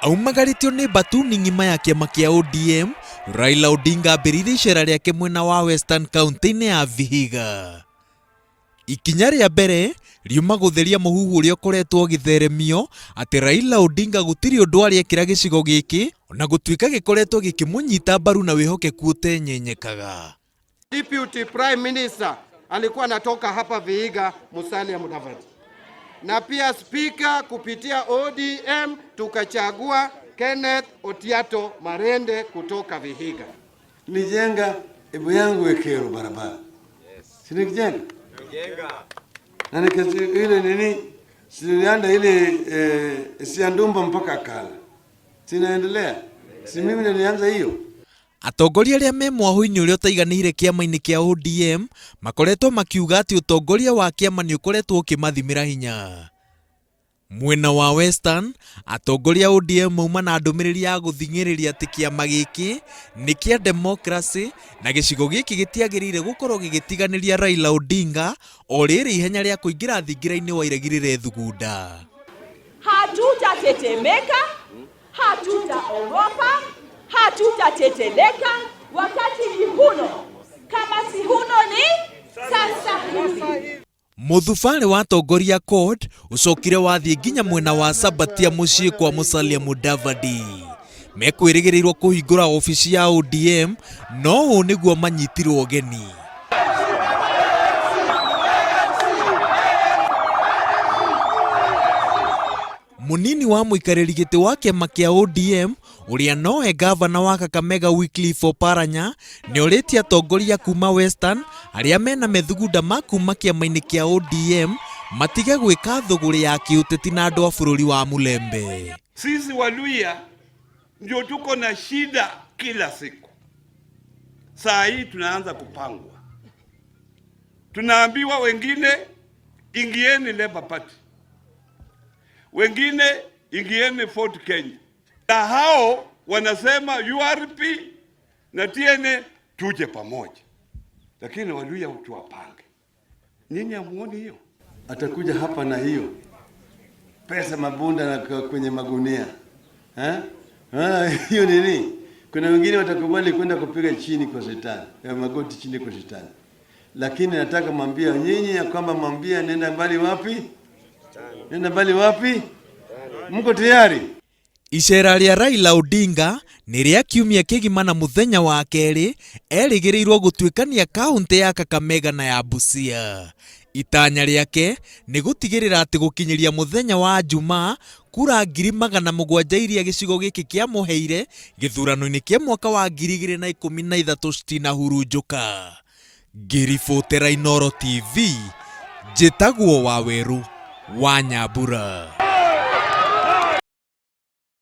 Aumagarĩtio nĩ mbatuni ng'ima ya kĩama kĩa ODM, Raila Odinga ambĩrĩirie icera rĩake mwena wa Western kaunti-inĩ ya Vihiga. Ikinya rĩa mbere riuma gũtheria mũhuhu ũrĩa ũkoretwo ũgĩtheremio atĩ Raila Odinga gũtirĩ ũndũ arĩ ekĩra gĩcigo gĩkĩ ona gũtuĩka gĩkoretwo gĩkĩmũnyita mbaru na wĩhokeku ũtenyenyekaga. Deputy Prime Minister alikuwa anatoka hapa Vihiga, Musalia Mudavadi, na pia speaker kupitia ODM tukachagua Kenneth Otiato Marende kutoka Vihiga. Nijenga ebu yangu Ekero barabara, si nikijenga na nikasi ile nini silianda ile Siandumba mpaka Kala, sinaendelea, si mimi nilianza hiyo. Atongoria arĩa me mwahũ-inĩ ũrĩa ũtaiganĩire kĩama-inĩ kĩa ODM makoretwo makiuga atĩ ũtongoria wa kĩama nĩ ũkoretwo ũkĩmathimĩra hinya. Mwena wa Western, atongoria a ODM mauma na ndũmĩrĩri ya gũthing'ĩrĩria atĩ kĩama gĩkĩ nĩ kĩa demokracĩ na gĩcigo gĩkĩ gĩtiagĩrĩire gũkorwo gĩgĩtiganĩria Raila Odinga o rĩrĩ ihenya rĩa kũingĩra thingira-inĩ wa iregi rĩrethugunda. Hatutatetemeka, hatutaogopa, hatutateteleka. Wakati ni huno, kama si huno ni sasa hivi. Mũthubarĩ wa atongoria CORD ũcokire wathiĩ nginya mwena wa Sabatia mũciĩ kwa Musalia Mudavadi. Mekwĩrĩgĩrĩirwo kũhingũra obici ya ODM no ũũ nĩguo manyitirwo ũgeni. Mũnini wa mũikarĩri gĩtĩ wa kĩama kĩa ODM ũrĩa nowe gavana wa Kakamega Wycliffe Oparanya nĩorĩtie atongoria kuma Western arĩa mena methugunda ma kuma kĩama-inĩ kĩa ODM matige gwĩka thũgũrĩ ya kĩũteti na andũ a bũrũri wa Mulembe. Sisi Waluhya ndio tuko na shida kila siku. Saa hii tunaanza kupangwa, tunaambiwa wengine ingieni Labour Party, wengine ingieni Ford Kenya, na hao wanasema URP na TNA tuje pamoja, lakini Waluhya tuwapange. Nyinyi hamuoni hiyo? Atakuja hapa na hiyo pesa mabunda na kwenye magunia eh? Ah, hiyo nini? Kuna wengine watakubali kwenda kupiga chini kwa shetani, ya magoti chini kwa shetani, lakini nataka mwambia nyinyi ya kwamba mwambia nenda mbali wapi? Nenda mbali wapi? Mko tayari? Icera rĩa Raila Odinga nĩ rĩa kiumia kĩgima na mũthenya wa kerĩ erĩgĩrĩirwo gũtuĩkania kaũntĩ ya Kakamega na ya Busia. Itanya rĩake nĩ gũtigĩrĩra atĩ gũkinyĩria mũthenya wa Jumaa kura 700,000 iria gĩcigo gĩkĩ kĩamũheire gĩthurano-inĩ kĩa mwaka wa 2013 citinahurunjũka. Ngĩribotera Inooro TV, njĩtagwo Wawerũ wa Nyambura.